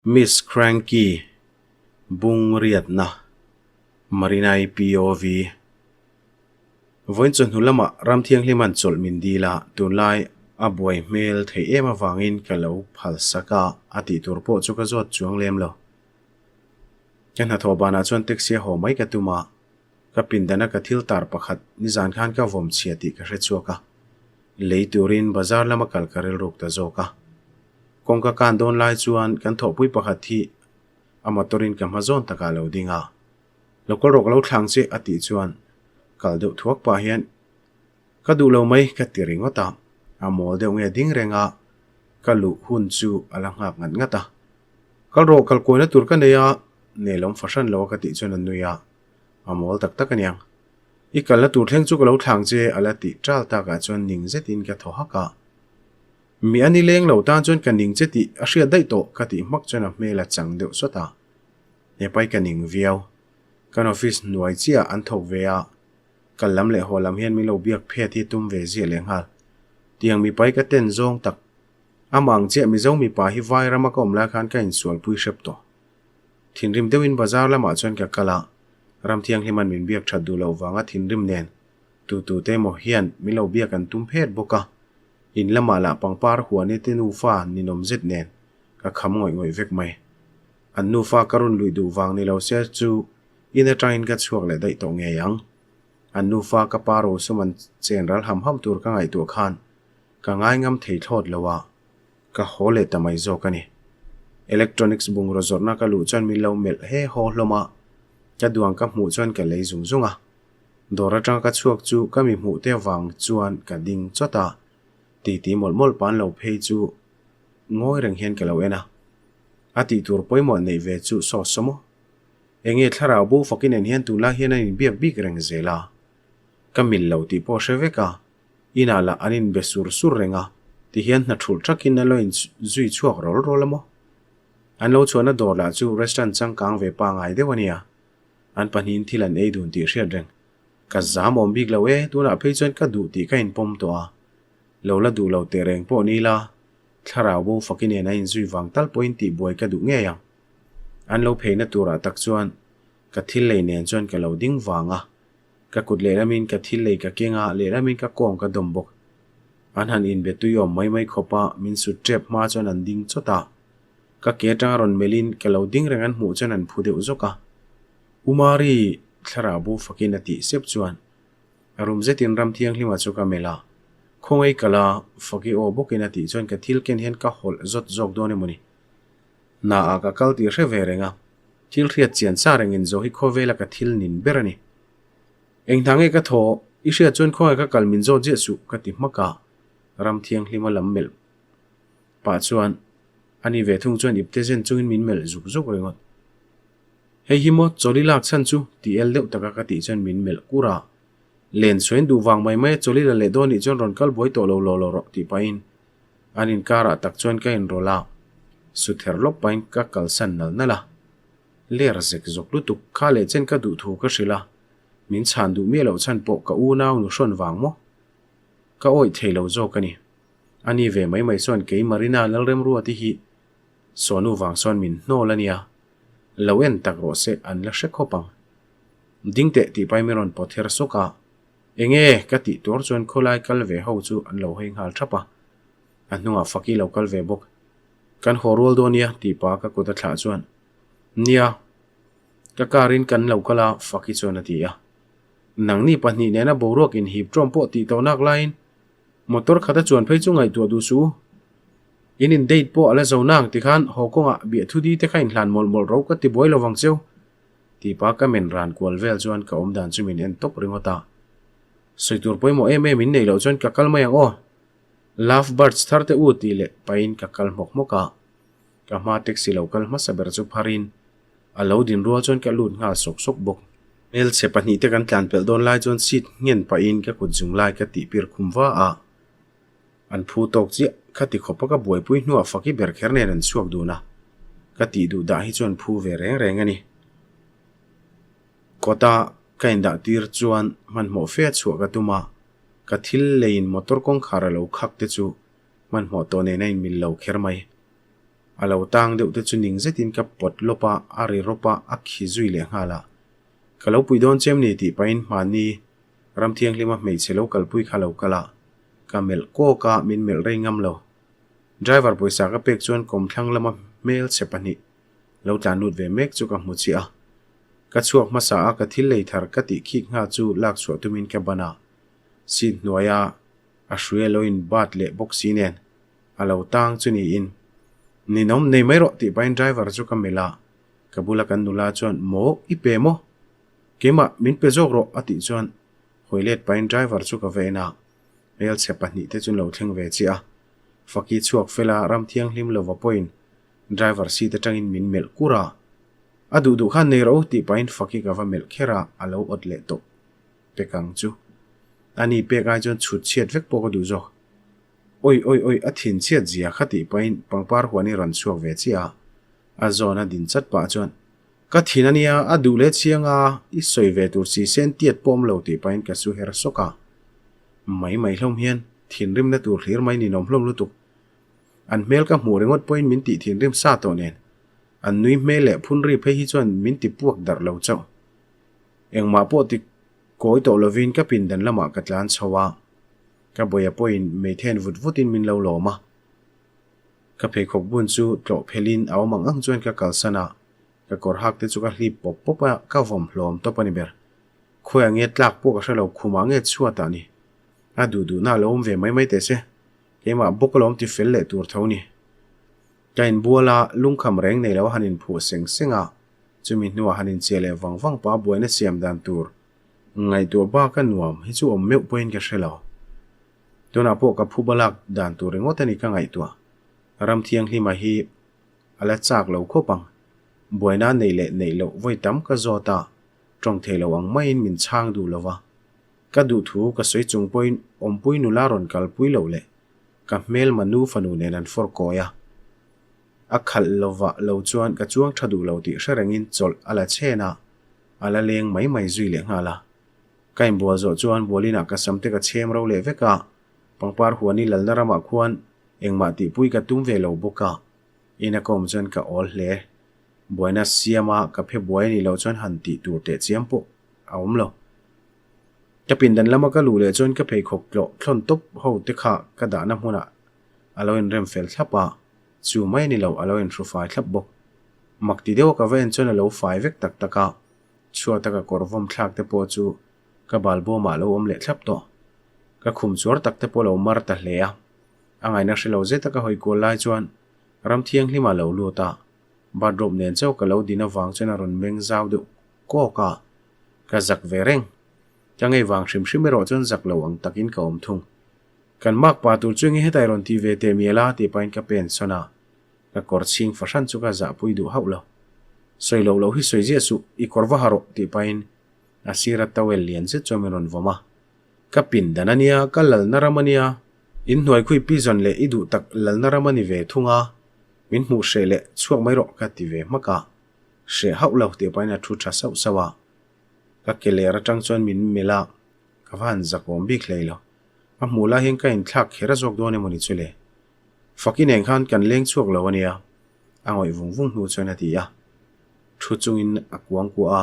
Miss Cranky, Bung riatna, Marinai POV. Vawiin chawhnu lamah ram thianghlim an chawlh min dil a, tunlai a buai hmel theih em avangin ka lo phalsak a, a tih tur pawh chu ka zawt chuang lem lo. Ka hnathawh banah chuan taxi a haw mai ka tum a, ka pindana ka thil tar pakhat nizan khan ka vawm chhia tih ka hre chhuak a, lei turin bazar lama kal ka rilruk ta zawk a. Kawngka kan dawn lai chuan kan thawhpui pakhat hi a motor in ka hma zawn takah a lo ding a, Lo kal rawh ka lo thlang che a tih chuan kal deuh thuak pah hian ka duh lo mai ka ti ringawt a, a mawl deuh nge ding reng a, ka luh hun chu a la nghak ngat ngat a. Kal rawh kal kuaina tur ka nei a, nelawm fahran lo a ka tih chuan a nui a, a mawl tak tak aniang. I kalna tur thleng chu ka lo thlang che a la tih ṭal takah chuan ning zetin ka thaw hak a. Mi a ni leng lo tan chuan ka ning che tih a hriat daih tawh ka tih hmak chuan a hmel a chang deuh sawt a. Hepai ka ning viau. Kan office hnuai chiah an thawk ve a, kal lam leh haw lam hian min lo biak phet hi tum ve ziah leh nghal. Tiang mipai ka ten zawng tak. Amah ang chiah Mizo mipa hi vai rama ka awm lai khan ka insualpui hrep tawh. Thinrim deuhin bazar lamah chuan ka kal a, Ramthianghlima'n min biak that duh loh vanga thinrim nen tutute emaw hian min lo biak an tum phet bawk a. In lamah lah pangpar huan i te nufa ninawm zet nen ka kham ngawih ngawih vek mai. An nufa ka rawn luih duh vang ni lo se chu in atangin ka chhuak leh daih tawh ngei ang. An nufa ka pa rosum an chen ral ham ham tur ka ngaihtuah khan ka ngai ngam thei thlawt lo a, ka haw leh ta mai zawk a ni. Electronics bungraw zawrhna ka luh chuan min lo melh he haw hlawm a, ka duang ka hmuh chuan ka lei zung zung a. Dawr atanga ka chhuak chu ka mi hmuh te vang chuan ka ding chawt a, titi mawlh mawlh pan lo phei chu ngawi reng hian ka lo en a. A tih tur pawimawh neih ve chu saw saw maw? Enge thlarau bo fakin en hian tunlai hian an inbiak bik reng zel a. Ka mil lo tih pawh hre vek a, inah lah an inbe sur sur reng a, ti hian hna thulh thakin a lo inzui chhuak rawl rawl a maw? An lo chhuahna dawr lah chu restaurant changkang ve pangai deuh a nia. An pahnihin thil an ei dun tih hriat reng. Ka zam awm bik lo e, tunah phei chuan ka duh tih ka inpawm tawh a. Lo la duh lo teh reng pawh ni la, thlarau bo faki nen a inzui vang tal pawhin tihbuai ka duh ngei ang. An lo pheina turah tak chuan ka thil lei nen chuan ka lo ding vang a. Ka kut lehlamin ka thil lei ka keng a, lehlamin ka kawng ka dawm bawk. An han inbe tui awm mai mai khawp a, min sut tep hma chuan an ding chawt a. Ka ke atanga rawn melhin ka lo ding reng an hmuh chuan an phu deuh zawk a. U Mari, thlarau bo fakin a tih sep chuan a rum zetin ram thianghlima chu ka melh a. Khawngaih ka la, faki aw bawkin a tih chuan ka thil ken hian ka hawlh zawt zawk dawn emaw ni. Hna ah ka kal tih hre ve reng a, thil hriat chian sa rengin zo hi khawvela ka thil nin ber a ni. Eng hna nge ka thaw, i hriat chuan khawngaih ka kal min zawt ziah suh ka ti hmak a, ram thianghlima lam melh pah chuan ani ve thung chuan ipte zen chungin min melh zuk zuk ringawt. Hei hi maw chawli lak chhan chu ti el deuh taka ka tih chuan min melh kur a. Len suain duh vang mai mai a chawli la leh dawn nih chuan rawn kal buai tawh lo law law rawh tih pahin an inkarah tak chuan ka inrawlh a, suther lawk pahin ka kalsan nal nal a. Ler zek zawk lutuk kha leh chen ka duh thu ka hrilh a, min chhan duh miah loh chhan pawh ka unau nu hrawn vang maw? Ka awih thei lo zawk a ni. A ni ve mai mai chuan kei Marina Lalremruati hi Sawnu vang sawn min hnawl a nia, lo en tak rawh se an la hre khawp ang. Ding teh tih pai min rawn pawt her sawk a, enge ka tih tur chuan khawlai kal ve ho chu an lo hawi nghal thap a, a hnungah Faki lo kal ve bawk. Kan haw rual dawn nia tih pa ka kut a thlah chuan, Nia, ka car in kan lo kal a Faki chuan a ti a. Nangni pahnih nena boruak inhip ṭawm pawh tih tawh nak laiin Motor khat a chuan phei chu ngaihtuah duh suh u. In in date pawh a la zo nang tikhan haw kawngah biahthu di te kha in hlan mawlh mawlh ro ka ti buai lovang cheu. Tipa ka men ran kual vel chuan ka awm dan chu min en tawp ringawt a. Sawi tur pawimawh em em in neih loh chuan ka kal mai ang aw. Love birds thar te u tih leh pahin ka kal hmawk hmawk a. Ka hma taxi lo kal hmasa ber chu pharin a lo din rual chuan ka lut nghal sawk sawk bawk. Hmelchhe pahnihte kan tlan pelh dawn lai chuan seat nghen pahin ka kut zung lai ka tih pir khum va a. An phu tawk chiah, kha ti khawpa ka buaipui hnuah faki ber kher nen an chhuak dun a. Ka tih duh dah hi chuan phu ve reng reng a ni. Kawta ka indah tir chuan hmanhmawh fe a chhuah ka tum a, ka thil leiin motor kawngkhar a lo khak te chu hmanhmawh tawh nen a inmil lo kher mai. A lo tang deuh te chu ning zetin ka pawt lawp a, a ri rawp a, a khi zui leh nghal a. Ka lo pui dawn chem ni tih pahin hmanni Ramthianghlima hmeichhe lo kalpui kha lo kal a, ka melh kawk a, min melh rei ngam lo. Driver pawisa ka pek chuan kawmthlang lama hmelchhe pahnih lo tlan lut ve mek chu ka hmu chiah a. Ka chhuak hmasa a, ka thil lei thar ka tih khik nghal chu lak chhuah tumin ka ban a, seat hnuaia a hrui a lo in bat leh bawk si nen a lo tang chu niin, Ninawm nei mai rawh tih pahin driver chu ka melh a, ka bula kan nula chuan Maw i pe maw? Keimah min pe zawk rawh a tih chuan hawi let pahin driver chu ka va en a, hmelchhe pahnihte chu an lo thleng ve chiah a, Faki chhuak fel a, ram thianghlim lova pawhin driver seat atangin min melh kur a, A duh duh khan nei rawh u tih pahin Faki ka va melh kher a, a lo awt leh tawh pek ang chu. Ani pek ai chuan chhut chhiat vek pawh ka duh zawk. Oi oi oi a thin chhiat zia kha tih pahin pangpar huan i rawn chhuak ve chiah a, a zawn a din chat pah chuan Ka thin a nia, a duh leh chiang a, i sawi ve tur si sen tiat pawh awm lo tih pahin ka su her sawk a. Mai mai hlawm hian thinrimna tur hlir mai ninawm hlawm lutuk. An hmel ka hmuh ringawt pawhin min tih thinrim sa tawh nen. An nui hmel leh phun ri phei hi chuan min ti puak darh lo chauh. Engmah pawh ti kawi tawh lovin ka pindan lamah ka tlan chho a. Ka bawia pawhin meithen vut vutin min lo lawm a. Ka pheikhawk bun chu tlawh phelin a awm ang ang chuan ka kalsan a. Ka kawr hak te chu ka hlip pawp pawp a, ka vawm hlawm tawp a ni ber. Khawiah nge tlak pawh ka hre lo, khumah nge chhuatah ni. A duh duhna a lo awm ve mai mai teh se. Keimah bawk alawm ti fel leh tur tho ni. Ka inbual a, lungkham reng nei lo a han inphuh seng seng a, chumi hnuah han inchiah leh vang vang pah a buaina siam dan tur ngaihtuah bak a nuam hi chu awm meuh pawhin ka hre lo. Tunah pawh ka phu balak dan tur ringawt a ni ka ngaihtuah. Ramthianghlima hi a la chak lo khawp ang. Buaina neih leh neih loh vawi tam ka zawt a, tawng thei lo ang maiin min chhang duh lo va. Ka duh thu ka sawi chung pawhin awmpui nula rawn kalpui loh leh ka hmelma nu fanu nen an fawr kawi a. A khalh lovah lo chuan ka chuang tha duh lo tih hre rengin chawlh a la chhen a, a la leng mai mai zui leh nghal a. Ka inbual zawh chuan bualinah ka sam te ka chhem ro leh vek a, pangpar huani lalna ramah khuan engmah tihpui ka tum ve lo bawk a. Ina ka awm chuan ka awl hle. Buaina siama ka phe buai a nih loh chuan han tih tur teh chiam pawh a awm lo. Ka pindan lama ka luh leh chuan ka pheikhawk tlawh thlawn tawp ho te kha ka dahna hmunah a lo inrem fel thlap a, chu mai a ni lo, a lo inhru fai thlap bawk. Mak ti deuha ka va en chuan a lo fai vek tak tak a, chhuata ka kawr vawm thlak te pawh chu ka balbawmah a lo awm leh thlap tawh. Ka khum chuar tak te pawh a lo mar ta hle a, a ngaihna hre lo zeta ka hawi kual lai chuan ram thianghlim a lo lut a, bathrobe nen chauh ka lo din avang chuan a rawn meng zau deuh kawk a, ka zak ve reng. Ka ngei vang hrim hrim erawh chuan zak lo ang takin ka awm thung. Kan mak pa tur chu enge hetai rawn ti ve teh mial a tih pahin ka pen sawn a, ka kawr chhing fahran chu ka zahpui duh hauh lo. Sawi loh loh hi sawi ziah suh, i kawr va ha rawh tih pahin a sira towel lian zet chuan min rawn vawm a. Ka pin dan a nia, ka lalna ram a nia, inhnuai khui pizawn leh i duh tak lalna ram a ni ve thung a, min hmuh hreh leh chhuak mai rawh ka ti ve hmak a. Hreh hauh lo tih pahin a thu tha sauh sauh a. Ka ke ler atang chuan min melh a, ka va han zakawm bik hlei lo. A hmuh lai hian ka inthlak kher a zawk dawn emaw ni chu le. Faki nen khan kan leng chhuak lo a nia, a ngawih vung vung hnu chuan a ti a. Thu chungin a kuang kuah a,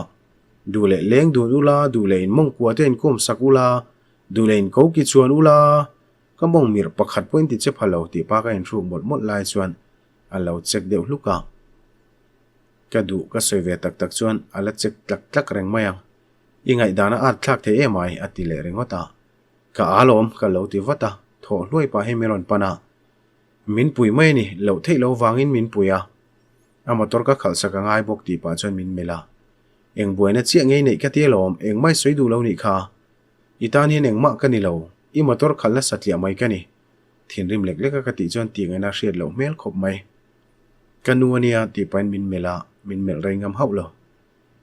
Duh leh leng dun ula, duh leh in mawng kuah te inkawm sak ula, duh leh in ko ki chuan ula, ka mawng mirh pakhat pawhin ti che pha lo tih pa ka inhruk mawlh mawlh lai chuan a lo check deuh hluk a. Ka duh ka sawi ve tak tak chuan a la check tlak tlak reng mai ang. I ngaihdan a at thlak thei em ai a ti leh ringawt a. Ka alawm ka lo ti vat a, thawh hluai pah hi min rawn pan a. Min pui mai a ni, loh theih lo vangin min pui a. A motor ka khalh sak a ngai bawk tih pah chuan min melh a. Eng buaina chiah ngei neih ka ti alawm, engmah i sawi duh lo nih kha. I tan hian engmah ka ni lo, i motor khalhna satliah mai ka ni. Thinrim lek lek a ka tih chuan tih ngaihna hriat loh hmel khawp mai. Ka nu a nia tih pahin min melh a, min melh rei ngam hauh lo.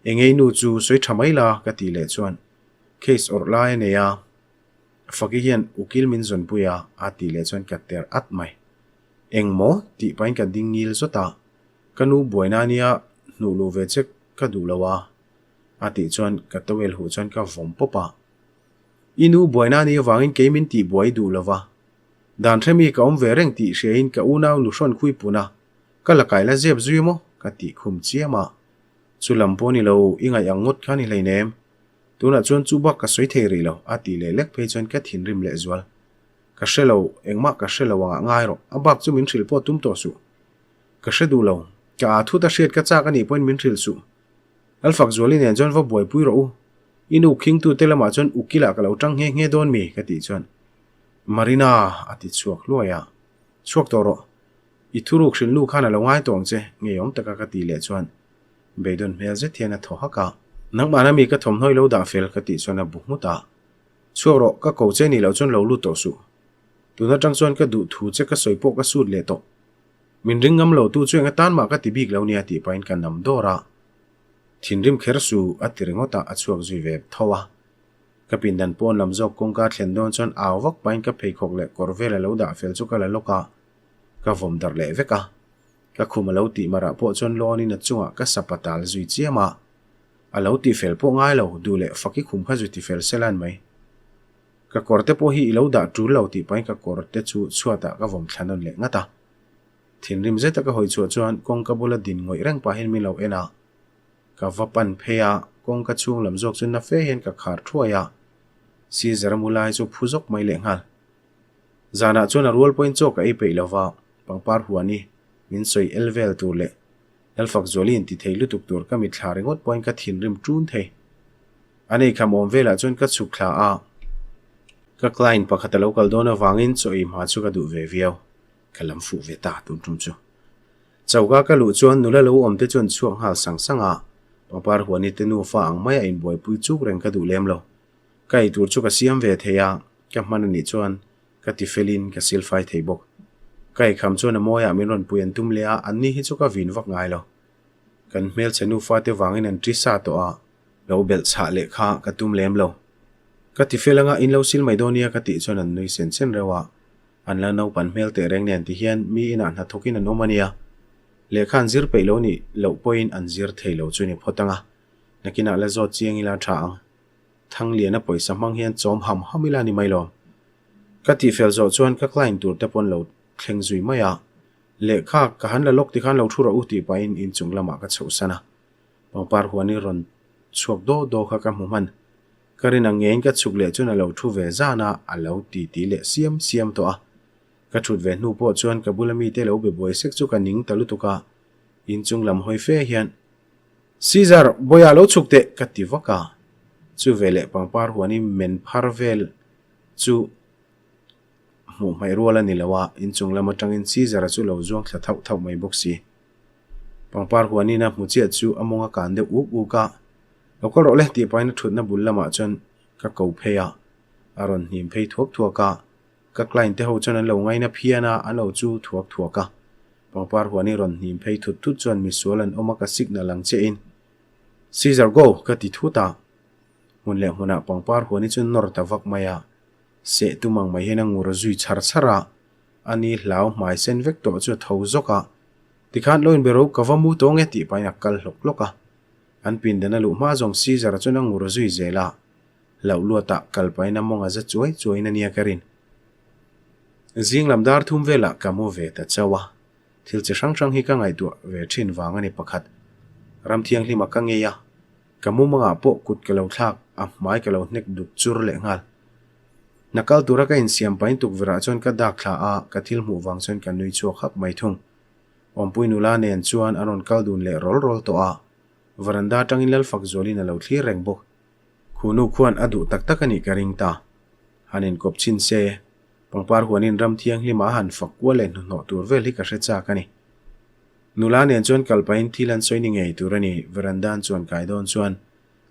Engei nu chu sawi tha mai la ka tih leh chuan case awrh lai a nei a, Faki hian ukil min zawnpui a a tih leh chuan ka ter at mai. Eng maw? tih pahin ka ding ngil zawt a, ka nu buaina a nia hnuh luh ve che ka duh lo a a tih chuan ka towel huh chuan ka vawm pawp a. I nu buaina a nih avangin kei min tih buai duh lo va, dan hremi ka awm ve reng tih hriain ka unau nu hrawn khui pun a. Ka la kai la zep zui maw? Ka tih khum chiam a. Chu lam pawh ni lo, i ngaih ang ngawt kha ni hleinem. Tunah chuan chu bak ka sawi thei rih lo, a tih leh lek phei chuan ka thinrim leh zual. Ka hre lo, engmah ka hre lo angah ngai rawh, a bak chu min hrilh pawh tum tawh suh. Ka hre duh lo, ka aa thut a hriat ka chak a nih pawhin min hrilh suh. Lalfakzuali nen chuan va buaipui rawh u, i nu khingtute lamah chuan ukilah ka lo tang nghe nghe dawn mi? ka tih chuan Marina a ti chhuak hluai a, Chhuak tawh rawh, i thuruk hrilh nu khan a lo ngai tawh ang che, ngeiawm taka ka tih leh chuan beidawn hmel zet hian a thaw hak a. Nangmahna mi ka thawmhnaw i lo dah fel ka tih chuan a bu nghut a, Chhuak rawh, ka ko che nih loh chuan lo lut tawh suh. Tun atang chuan ka duh thu che ka sawi pawh ka sut leh tawh. Min ring ngam lo tu chu eng atan mah ka ti bik lo nia tih pahin ka nam dawr a. Thinrim kher su a ti ringawt a, a chhuak zui ve tho a. Ka pindan pawn lam zawk kawngka thlen dawn chuan au vak pahin ka pheikhawk leh kawr vel a lo dah fel chu ka la lawk a, ka vawm darh leh vek a. Ka khum a lo tih marah pawh chuan lawnin a chungah ka sapa tal zui chiam a. A lo tih fel pawh ngai lo, duh leh fak i khum kha zu ti fel se lan mai. Ka kawr te pawh hi i lo dah tul lo tih pahin ka kawr te chu chhuatah ka vawm thla nawn leh ngat a. Thinrim zeta ka hawi chhuah chuan kawngka bula din ngawih reng pahin min lo en a. Ka va pan phei a, kawngka chhung lam zawk chu na fe hian ka khar thuai a. Caesar a mu lai chu phu zawk mai leh nghal. Zanah chuan a rual pawhin chaw ka ei peih lo va, pangpar huan i min sawi el vel tur leh Lalfakzuali in ti thei lutuk tur ka mitthla ringawt pawhin ka thinrim ṭun thei. A nei kham awm velah chuan ka chhuk thla a, ka client pakhat a lo kal dawn avangin chaw ei hma chu ka duh ve viau. Ka lam fuh ve ta tun tum chu. Choka ka luh chuan nula lo awm te chuan chhuak nghal sang sang a, pangpar huani te nufa ang maia inbuaipui chuk reng ka duh lem lo. Ka ei tur chu ka siam ve thei a, ka hman a nih chuan ka ti felin ka silfai thei bawk. Ka eikham chuan a mawiah min rawn pui an tum leh a, anni hi chu ka vin vak ngai lo. Kan hmelchhe nufa te vangin an ṭi sa tawh a, lo belh chhah leh kha ka tum lem lo. Ka ti fel anga in lo sil mai dawn nia ka tih chuan an nui sen sen reuh a, an la naupan hmel teh reng nen ti hian mi inah hnathawkin an awm a nia. Lehkha an zir peih lo nih loh pawhin an zir thei lo chu ni phawt anga, nakinah la zawt chiang ila tha ang. Thangliana pawisa hmang hian chawm ham ham ila ni mai lo. Ka tihfel zawh chuan ka client tur te pawn lo thleng zui mai a, lehkha ka han la lawk tikhan lo thu rawh u tih pahin inchung lamah ka chhohsan a. Pangpar huan i rawn chhuak daw daw kha ka hmu hman. Ka rin ang ngeiin ka chhuk leh chuan a lo thu ve zan a, a lo ti ti leh siam siam tawh a. Ka thut ve hnu pawh chuan ka bula mite lo be buai sek chu ka ning ta lutuk a, inchung lam hawi fe hian Caesar, bawiah lo chhuk teh ka ti vak a. Chu veleh pangpar huan i men phar vel chu hmuh hmaih rual a ni lo a, inchung lam atangin Caesar-a chu lo zuang thla thauh thauh mai bawk si. Pangpar huanin a hmu chiah chu a mawng a kan deuh uk uk a, Lo kal rawh le tih pahin a thutna bul lamah chuan ka ko phei a, a rawn hnim phei thuak thuak a, ka client te ho chuan an lo ngaina phian a, an lo chu thuak thuak a. Pangpar huan i rawn hnim phei thut thut chuan misual an awm a ka signal ang chiah in Caesar go ka ti thut a, hmun leh hmunah pangpar huan hi chu nawr ta vak mai a, seh tum ang mai hian a ngur zui chhar chhar a, ani hlau hmai sen vek tawh chu a tho zawk a, Tikhan lo inbe ro ka va mu tawng e tih pahin a kal hlawk hlawk a. An pindan a luh hma zawng Caesar-a chuan a ngur zui zel a. Hlauh luatah kal pahin a mawng a za chuai chuaiin a nia ka rin. Zing lam dar thum velah ka mu ve ta chauh a. Thil chi hrang hrang hi ka ngaihtuah ve thin vang a ni pakhat. Ram thianghlima ka ngei a. Ka mumangah pawh kut ka lo thlak a hmai ka lo hnek duk chur leh nghal. Hna kal tura ka insiam pahin tukverhah chuan ka dak thla a, ka thil hmuh vang chuan ka nui chhuak hak mai thung. Awmpui nula nen chuan an rawn kal dun leh rawl rawl tawh a, veranda atangin Lalfakzualin a lo thlir reng bawk. Khunu khuan a duh tak tak a nih ka ring ta. Han inkawp chhin se, pangpar huanin ram thianghlima a han fak kual leh hnuhnawh tur vel hi ka hre chak a ni. Nula nen chuan kal pahin thil an sawi ni ngei tur a ni, veranda an chuan kai dawn chuan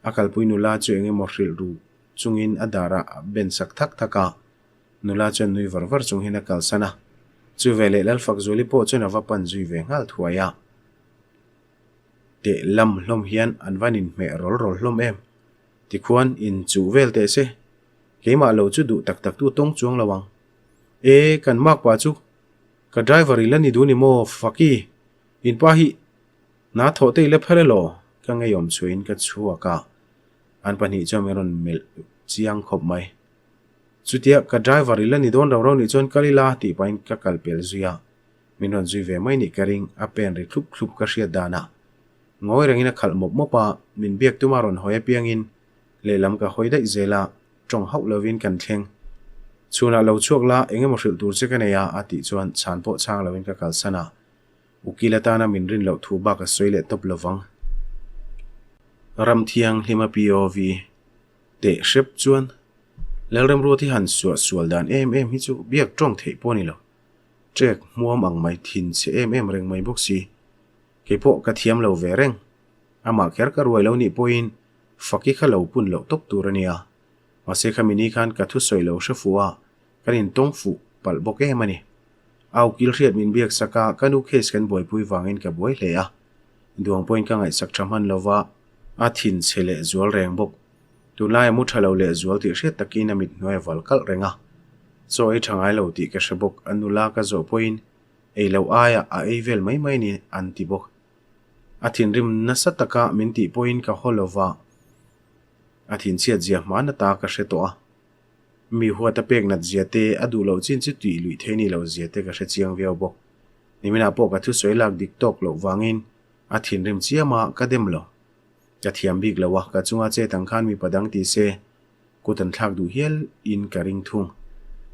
a kalpui nula chu eng emaw hrilh ru chungin a darah a ben sak thak thak a, nula chuan nui var var chung hian a kalsan a. Chu veleh Lalfakzuali pawh chuan a va pan zui ve nghal thuai a. Teh lam hlawm hian an van inhmeh rawl rawl hlawm em? Tikhuan in chuh vel teh se, keimah lo chu duh tak tak tu tawng chuang lo ang. E, kan makpa chu ka driver i la ni duh ni maw Faki, in pa hi hna thawh te i la phal elaw? Ka ngeiawm chhuahin ka chhuak a. An pahnih chuan min rawn melh chiang khawp mai. Chutia ka driver i la ni dawn rau rau nih chuan kal ila tih pahin ka kal pel zui a. Min rawn zui ve mai nih ka ring, a pen ri thlup thlup ka hriat danah. Ngawi rengin a khalh mawp mawp a, min biak tuma rawn hawi apiangin lehlam ka hawi daih zel a, tawng hauh lovin kan thleng. Chhunah lo chhuak la, eng emaw hrilh tur che ka nei a, a tih chuan chhan pawh chhang lovin ka kalsan a. Ukil atana min rin loh thu bak a sawi leh tawp lovang. Ramthianghlima POV teh hrep chuan Lalremruat hi han suah sual dan em em hi chu biak tawng theih pawh a ni lo. Trek hmuam ang mai thin che em em reng mai bawk si. Kei pawh ka thiam lo ve reng. Amah kher ka ruai lo nih pawhin Faki kha lo pun loh tawp tur a nia. Mahse khami ni khan ka thusawi lo hre fuh a, kan intawng fuh palh bawk em a ni. Au kil hriat min biak sak a, ka nu case kan buaipui vangin ka buai hle a. Duang pawhin ka ngaihsak tha hman lo va, a thin chhe leh zual reng bawk. Tunlai a mu tha lo leh zual tih hriat takin a mit hnuai a val kalh reng a. Chaw ei tha ngai lo tih ka hre bawk, a nula ka zawh pawhin ei loh aiah a ei vel mai mai ni an ti bawk. A thinrim nasa taka min tih pawhin ka haw lo va, a thinchhiat zia hma nata ka hre tawh a. Mi huat a pek nat zia te, a duh loh chin chu tih luih thei ni lo zia te ka hre chiang viau bawk. Niminah pawh ka thusawi lak dik tawk loh vangin a thinrim chiam a, ka dem lo. Ka thiam bik lo a, ka chunga chet ang khan mipa dang ti se, kut an thlak duh hial in ka ring thung.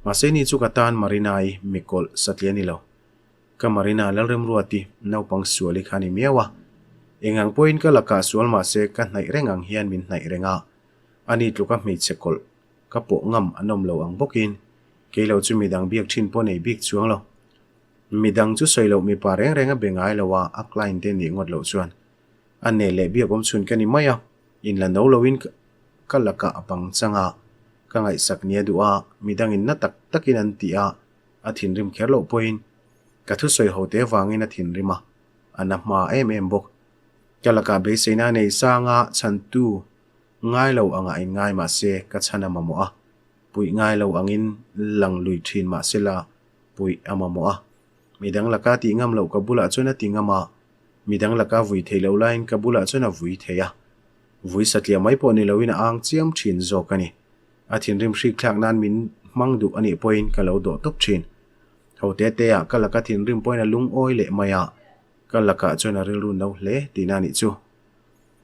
Mahse ni chu ka tan Marina-i mikawlh satliah a ni lo. Ka Marina Lalremruati naupang suali kha a ni miau a. Eng ang pawhin ka lakah sual mahse ka hnaih reng ang hian min hnaih reng a. Ani tluka hmeichhe kawlh ka pawh ngam an awm lo ang bawkin kei lo chu midang biak thin pawh nei bik chuang lo. Midang chu sawi loh mipa reng reng a be ngai lo a, a client te nih ngawt loh chuan a nel leh biak awm chhun ka ni mai a, in la no loin ka lakah a pang chang a, ka ngaihsak nia duh a, midangin na tak takin an ti a, a thinrim kher loh pawhin ka thusawi ho te vangin a thinrim a, a na hma em em bawk. Ka lakah beiseina a nei sang a, chhantu Ngai lo angah in ngai mah se ka chhan a mamawh a, puih ngai lo angin lang lui thin mah se la puih a mamawh a. Midang laka tih ngam loh ka bulah chuan a ti ngam a, midang laka vui theih loh laiin ka bulah chuan a vui thei a. Vui satliah mai pawh ni loin a ang chiam thin zawk a ni. A thinrim hrik thlak nan min hmang duh a nih pawhin ka lo dawh tawp thin. Ho te te ah ka laka thinrim pawhin a lungawi leh mai a, ka lakah chuan a rilru no hle tihna a nih chu.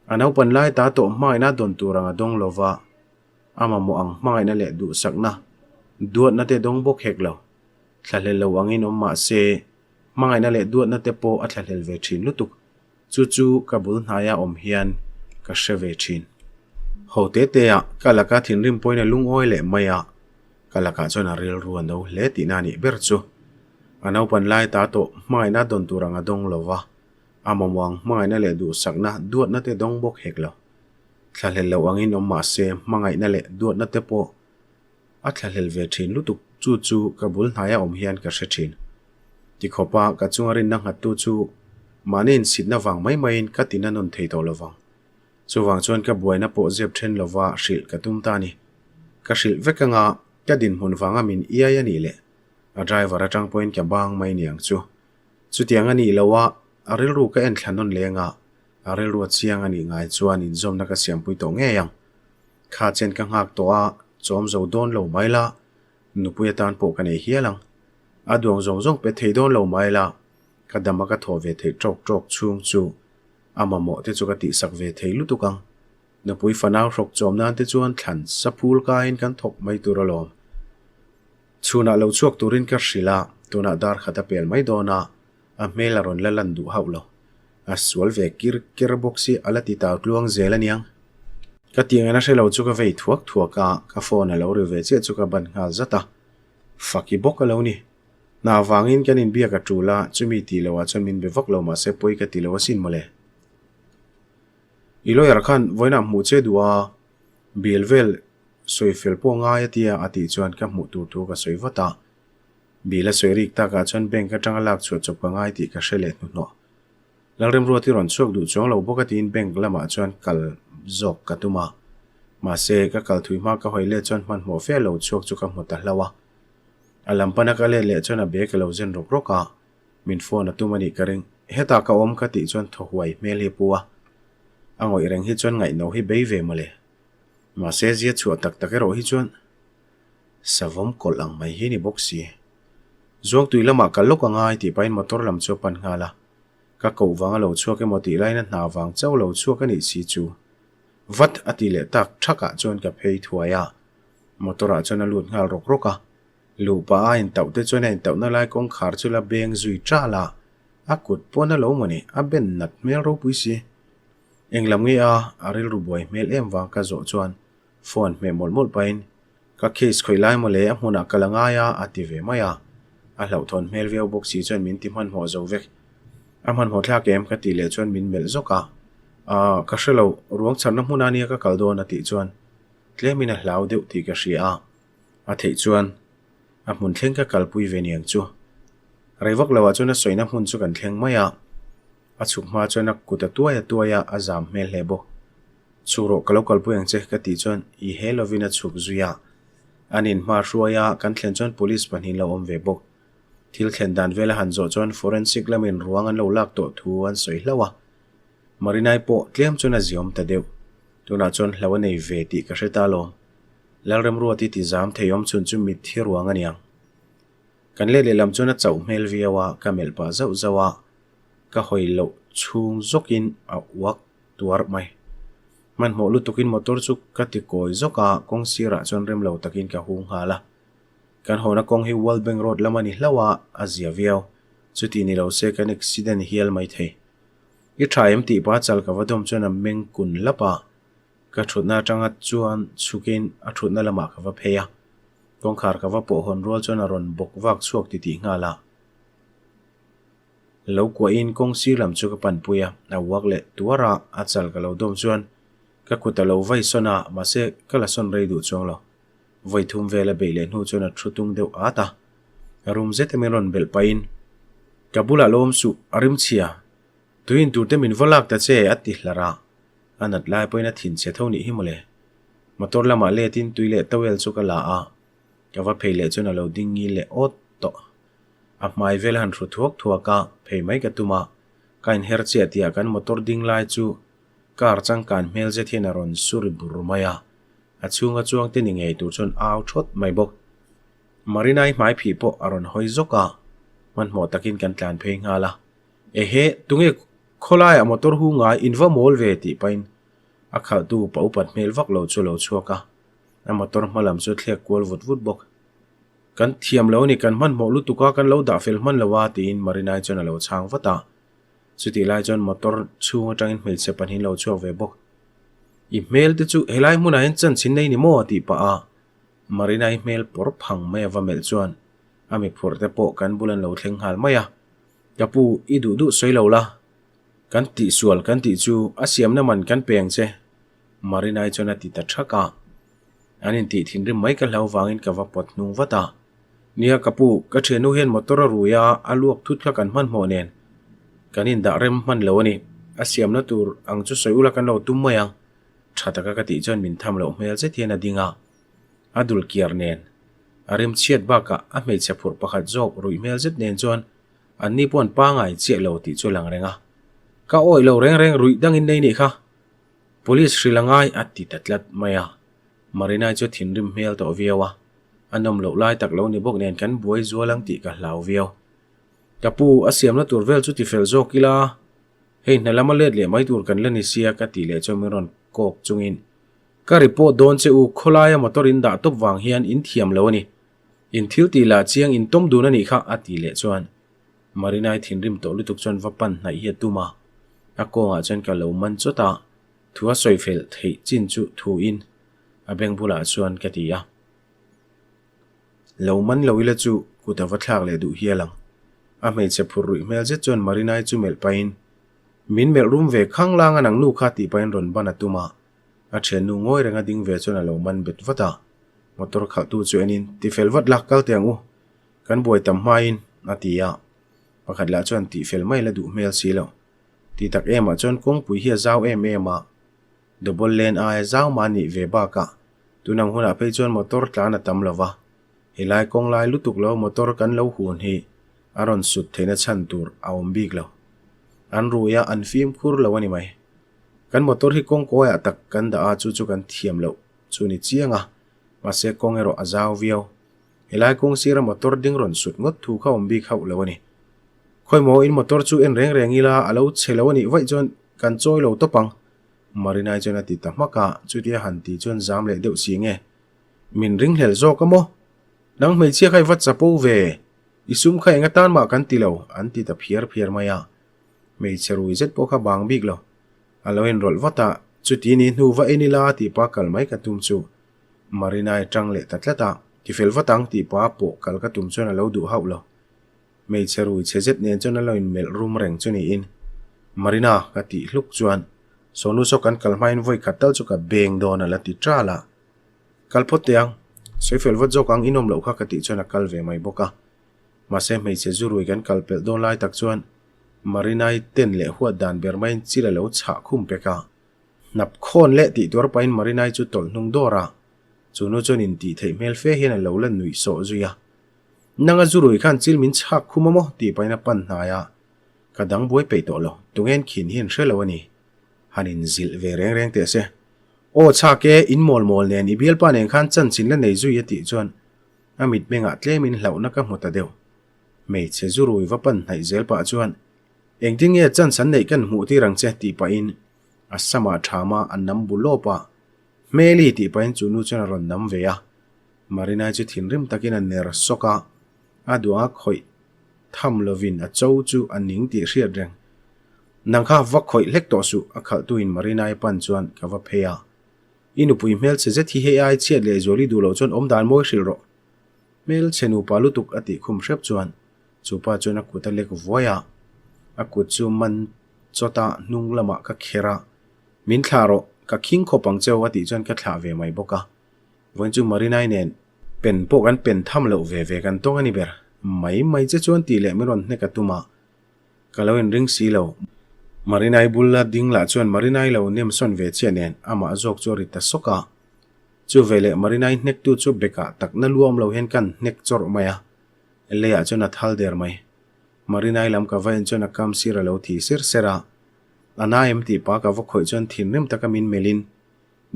A naupan lai ta tawh hmangaihna dawn tur ang a dawng lo va, a mamawh ang hmangaihna leh duhsakna, duatna te dawng bawk hek lo. Thlahlel lo angin awm mah se, hmangaihna leh duatna te pawh a thlahlel ve thin lutuk. Chu chu ka bul hnaia awm hian ka hre ve thin. Ho te te ah ka laka thinrim pawhin a lungawi leh mai a, ka lakah chuan a rilru a no hle tihna a nih ber chu. A naupan lai ta tawh hmangaihna dawn tur ang a dawng lo va, A mamawh ang hmangaihna leh duhsakna, duatna te dawng bawk hek lo. Thlahlel loh angin awm mah se, hmangaihna leh duatna te pawh a thlahlel ve thin lutuk. Chu chu ka bul hnaia awm hian ka hre thin. Tikhawpa ka chunga rinna nghattu chu mahni insitna vang mai maiin ka tina nawn thei tawh lovang. Chuvang chuan ka buaina pawh zep then lova hrilh ka tum ta a ni. Ka hrilh vek anga ka dinhmun vanga min iai a nih leh a driver atang pawhin ka bang mai niang chu. Chutiang a nih loh a, a rilru ka en thla nawn leng a, a rilru a chiang a nih ngai chuan inzawmna ka siampui tawh ngei ang. Kha chen ka nghak tawh a, chawm zo dawn lo mai la, nupui atan pawh ka nei hial ang. A duang zawng zawng pe thei dawn lo mai la, ka dam a ka thawh ve theih tawk tawk chhung chu a mamawh te chu ka tihsak ve thei lutuk ang. Nupui fanau hrawk chawm nan te chuan thlan sa phul kaiin kan thawk mai tur alawm. Chhunah lo chhuak turin ka hrilh a, tunah dar khat a pel mai dawn a, a hmel a rawn la lan duh hauh lo. A sual ve kir ker bawk si, a la ti tau tluang zel aniang. Ka tiangin a hre lo chu ka vei thuak thuak a, ka phone a lo ri ve chiah chu ka ban nghal zat a. Faki bawk a lo ni. Hna vangin kan inbiak a tul a, chumi tih loh ah chuan min be vak lo mahse pawi ka ti lo asin mawle. I lawyer khan vawiinah hmuh che duh a, bial vel Sawi fel pawh ngai a tia a tih chuan ka hmuh tur thu ka sawi vat a. Bill a sawi rik takah chuan bank atanga lak chhuah chawp ka ngai tih ka hre leh hnuhnawh. Lalremruati rawn chhuak duh chuang lo bawk a tiin bank lamah chuan kal zawk ka tum a. Mahse, ka kal thui hma ka hawi let chuan hmanhmawh fe lo chhuak chu ka hmu ta hlauh a. A lam pana ka let leh chuan a bag a lo zen rawk rawk a, min phone a tum a nih ka ring. Hetah ka awm ka tih chuan thaw huai hmel hi a pu a. A ngawih reng hi chuan ngaihno hi bei ve mawle. Mahse zia chhuah tak tak erawh hi chuan savawm kawlh ang mai hi ni bawk si. Zuangtui lamah kal lawk a ngai tih pahin motor lam chu a pan nghal a. Ka koh vang a lo chhuak emaw tih laiin a hna vang chauh lo chhuak a nih si chu. Vat a ti leh tak thakah chuan ka phei thuai a. Motor ah chuan a lut nghal rawk rawk a. Luh pah a intauh te chuan a intauhna lai kawngkhar chu la beng zui ṭal a. A kut pawn a lo maw ni, a ben nat hmel ropui si. Englam nge a, a rilru buai hmel em vang ka zawh chuan phone hmeh mawlh mawlh pahin ka case khawih lai mawle a hmunah ka la ngai a, a ti ve mai a. A hlauhthawn hmel viau bawk si chuan min ti hmanhmawh zo vek. A hmanhmawh thlak em? ka tih leh chuan min melh zawk a. Aaa, ka hre lo, ruang chharna hmunah nia ka kal dawn a tih chuan tlemin a hlau deuh tih ka hria a. A theih chuan a hmun thleng ka kalpui ve niang chu. Rei vak loah chuan a sawina hmun chu kan thleng mai a. A chhuk hma chuan a kut a tuai a tuai a, a zam hmel hle bawk. Chhuk rawh, ka lo kalpui ang che, ka tih chuan i he lovin a chhuk zui a. An inhma hruai a, kan thlen chuan police pahnihin lo awm ve bawk. Thil thlen dan vel a han zawh chuan forensic lamin ruang an lo lak tawh thu an sawi hlauh a. Marinai pawh tlem chuan a ziawm ta deuh. Tunah chuan hlo a nei ve tih ka hre ta alawm. Lalremruati ti zam thei awm chhun chu mitthi ruang a niang. Kan let lehlam chuan a chauh hmel viau a, ka melh pah zauh zauh a. Ka hawi loh chhung zawkin a uak tuar mai. Hmanhmawh lutukin motor chu ka ti kawi zawk a, kawng sirah chuan rem lo takin ka hung nghal a. Kan hawna kawng hi World Bank Road lam a ni hlauh a, a zia viau. Chuti ni lo se kan accident hial mai thei. I tha em tih pa chal ka va dawm chuan a meng kun lap a, ka thutna atanga chuan chhukin a thutna lamah ka va phei a. Kawngkhar ka va pawh hawn rual chuan a rawn bawk vak chhuak titih nghal a. Lo kuahin kawng sir lam chu ka panpui a, a uak leh tuar a, a chal ka lo dawm chuan ka kut a lo vai sawn a, mahse ka la sawn rei duh chuang lo. Vawi thum vel a beih leh hnu chuan a thu tung deuh at a, a rum zet a min rawn belh pahin, Ka bulah lo awm suh, a rim chhia. Tui in tur te min va lak ta che, a ti hlarh a. A nat lai pawhin a thinchhe tho nih hi mawle. Motor lamah letin tui leh towel chu ka la a, ka va phei leh chuan a lo ding ngil leh awt tawh. A hmai vel a han hru thuak thuak a, phei mai ka tum a, ka inher chiah tihah kan motor ding lai chu car changkan hmel zet hian a rawn su ri bur mai a, a chhunga chuang te ni ngei tur chuan au thawt mai bawk. Marina-i hmai phih pawh a rawn hawi zawk a, hmanhmawh takin kan tlan phei nghal a, Ehe, tunge khawlaiah motor hu ngai in va mawl ve tih pahin a khalhtu pa upat hmel vak lo chu a lo chhuak a, a motor hma lam chu a thlek kual vut vut bawk. Kan thiam lo a ni, kan hmanhmawh lutuk a, kan lo dah fel hman lo a, tiin Marinai chuan a lo chhang vat a. Chutih lai chuan motor chhung atangin hmeichhe pahnih lo chhuak ve bawk. I hmel te chu helai hmunah hian chanchin nei ni maw? tih pah a Marinai hmel pawr phang mai a va melh chuan a mi phurh te pawh kan bul an lo thleng nghal mai a. Ka pu, i duh duh sawi lo la, kan tihsual kan tih chu a siamna man kan pe ang che, Marinai chuan a ti ta thak a. An intih thinrim mai ka hlau vangin ka va pawt hnung vat a. Nia ka pu, ka thiannu hian motor a rui a, a luak thut kha kan hmanhmawh nen kan indah rem hman lo a ni. A siamna tur ang chu sawi ula kan lo tum mai ang. Tha taka ka tih chuan min tham loh hmel zet hian a ding a, a dul kiar nen a rim chhiat bakah a hmeichhe phurh pakhat zawk ruih hmel zet nen chuan anni pawh an pangai chiah lo tih chu a lang reng a. Ka awih lo reng reng ruih dangin nei nih kha. Police hrilh a ngai a ti ta tlat mai a, Marinai chu thinrim hmel tawh viau a, a nawm loh lai tak lo ni bawk nen kan buai zual ang tih ka hlau viau. Ka pu, a siamna tur vel chu tifel zawk ila, hei hna lama let leh mai tur kan la ni sia ka tih leh chuan min rawn kawk chungin ka report dawn che u, khawlaia motor in dah tawp vang hian in thiam lo a ni, in thil tih lah chiang in tawm dun a nih kha a tih leh chuan Marinai thinrim tawh lutuk chuan va pan hnaih hi a tum a, a kawngah chuan ka lo man chawt a, thu a sawi fel theih chin chu thu in a beng bulah chuan ka ti a. Lo man lo ila chu kut a va thlak leh duh hial ang. A hmeichhe phur ruih hmel zet chuan Marinai chu melh pahin, Min melh rum ve khang lang a nang nu kha tih pahin rawn ban a tum a, a thiannu ngawi renga ding ve chuan a lo man bet vat a. Motor khalhtu chu enin, Tifel vat la, kal teh ang u. Kan buai tam hmain, a ti a. Pakhat lah chuan tihfel mai la duh hmel si lo. Ti tak emah chuan kawngpui hi a zau em em a. Double lane aia zau mah nih ve bakah tun ang hunah phei chuan motor tlan a tam lo va. Helai kawng lai lutuk lo motor kan lo hun hi a rawn sut theihna chhan tur a awm bik lo. An rui a, an fimkhur lo a ni mai. Kan motor hi kawng kawiah tak kan dah a, chu chu kan thiam loh chu ni chiang a. Mahse kawng erawh a zau viau. Helai kawng sira motor ding rawn sut ngawt thu kha awm bik hauh lo a ni. Khawimaw in motor chu en reng reng ila a lo chhe lo a nih vaih chuan kan chawi lo tawp ang. Marinai chuan a ti ta hmak a, chutia han ti chuan zam leh deuh si nge. Min ringhlel zawk a maw? Nang hmeichhia kha i va chapo ve, i sum kha eng atan mah kan ti lo, an ti ta phiar phiar mai a. Hmeichhe rui zet pawh kha bang bik lo. A lo inrawlh vat a, chuti ni hnu va en ila tih pa kal mai ka tum chu. Marinai tang leh ta tlat a, tifel vat ang tih pa pawh kal ka tum chuan a lo duh hauh lo. Hmeichhe rui chhe zet nen chuan a lo inmelh rum reng chu niin. Marina ka tih hluk chuan Sonu saw kan kal hmain vawi khat tal chu ka beng dawn a la ti ṭal a. Kal phawt teh ang, sawi fel vat zawk ang inawm loh kha ka tih chuan a kal ve mai bawk a. Mahse hmeichhe zu rui kan kal pelh dawn lai tak chuan Marinai ten leh huat dan ber maiin chil a lo chhah khum pek a. Hnap khawn leh tih tuar pahin Marinai chu tawlh hnung dawr a, chu nu chuan intih theih hmel fe hian a lo la nuih sawh zui a. Nanga zu rui khan chil min chhak khum a maw? tih pahin a pan hnai a, ka dang buai peih tawh lo, tungen khin hi an hre lo a ni. Han inzilh ve reng reng teh se. Aw chhak e, in mawl mawl nen i bialpa nen khan chanchin la nei zui a tih chuan a mitmengah tlemin hlauhna ka hmu ta deuh. Hmeichhe zu rui va pan hnaih zel pah chuan, Engtin nge chance an neih kan hmuh tir ang che tih pahin a samah thama a nam bu lawp a, Hmeli tih pahin chu nu chuan a rawn nam ve a. Marinai chu thinrim takin a ner sawk a, a duanga khawih tham lovin a cho chu a ning tih hriat reng. Nang kha va khawih hlek tawh suh, a khalhtuin Marinai pan chuan ka va phei a. I nupui hmelchhe zet hi hei ai chhiat leh zuali duh loh chuan awm dan mawi hrilh rawh. Hmelchhe nupa lutuk a tih khum hrep chuan chu pa chuan a kut a lek vuai a, a kut chu man chawt a hnung lamah ka kher a, Min thlah rawh, ka khing khawp ang cheu a tih chuan ka thlah ve mai bawk a. Vawiin chu Marinai nen pen pawh kan pen tham loh ve ve kan tawng a ni ber. Mai mai che chuan tih leh min rawn hnek a tum a, ka lo inring si lo. Marinai bul a ding lah chuan Marinai lo nem sawn ve chiah nen amah zawk chu a ri ta sawk a. Chu veleh Marinai hnektu chu bekah takna luam lo hian kan hnek chawrh mai a, leiah chuan a thal der mai. Marinai lam ka va en chuan a kam sir a lo thi ser ser a, a na em tih pa ka va khawih chuan thinrim taka min melhin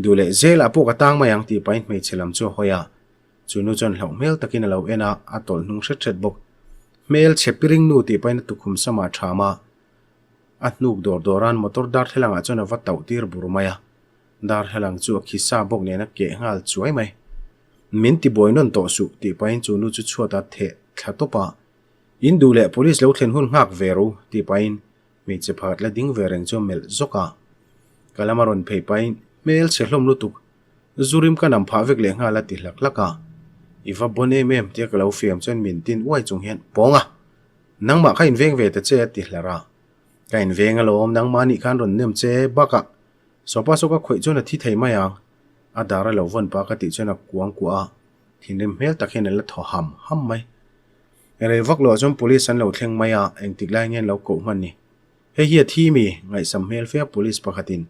Duh leh zelah pawh ka tang mai ang tih pahin hmeichhe lam chu a hawi a, chu nu chuan hlauh hmel takin a lo en a, a tawlh hnung hret hret bawk. Hmel chhe piring nu tih pahin a tukhum samah a ṭham a, a hnuk dawr dawran motor darthlalangah chuan a va tauh tir bur mai a, darthlalang chu a khi sa bawk nen a keh nghal chuai mai. Min ti buai nawn tawh suh tih pahin chu nu chu chhuat a theh thla tawp a, In duh leh police lo thlen hun nghak ve ru tih pahin Hmeichhe pakhat la ding ve reng chu a melh zawk a, ka lama rawn phei pahin hmel chhe hlawm lutuk, zu rim ka nam phah vek leh nghal a ti hlak hlak a, I va bawn em em tia ka lo fiam chuan min tin uai chung hian pawng a, nangmah kha inveng ve ta che a ti hlar a, ka inveng alawm nangmah nih khan rawn nem che bakah sawpa saw ka khawih chuan a thi thei mai ang a dar a lo vawn pah ka tih chuan a kuang kuah a, thinrim hmel tak hian a la thaw ham ham mai. Rei vak loh chuan police an lo thleng mai a, engtik lai nge an lo koh hman ni? Hei hi a thi mi? Ngaihsam hmel fea police pakhatin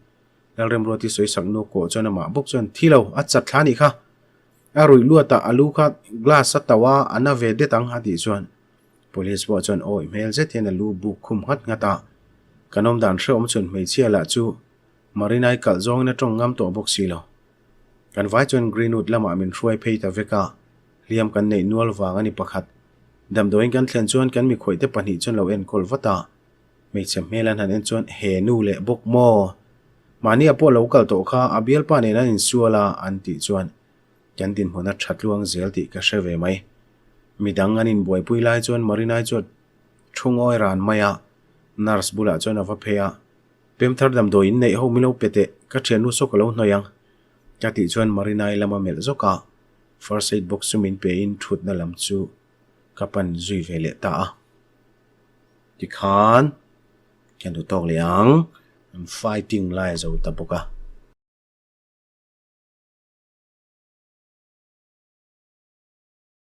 Lalremruati sawisak nu kawh chuan amah bawk chuan, Thi lo, a chat thla nih kha. A ruih luat a, a lu kha glass a tauh a, a na ve det ang a tih chuan police pawh chuan awih hmel zet hian a lu buk khum nghat nghat a. Kan awm dan hrehawm chhun hmeichhia lah chu Marinai kalh zawngin a tawng ngam tawh bawk si lo. Kan vai chuan Greenwood lamah min hruai phei ta vek a. Hliam kan neih nual vang a ni pakhat. Damdawiin kan thlen chuan kan mikhawihte pahnih chuan lo enkawl vat a. Hmeichhe hmel an han en chuan he nu leh bawk maw? Mahnia pawh lo kal tawh kha a bialpa nen an insual a an tih chuan kan dinhmun a tha tluang zel tih ka hre ve mai. Midang an inbuaipui lai chuan Marinai chu a thu ngawi ran mai a, nurse bulah chuan a va phei a, Pemthar damdawi in neih ho min lo pe teh, ka thiannu saw ka lo hnawih ang ka tih chuan Marinai lam a melh zawk a. First aid box chu min pe in thutna lam chu ka pan zui ve leh ta a. Tikhan kan duh tawk leh ang, an fighting lai a zo ta bawk a.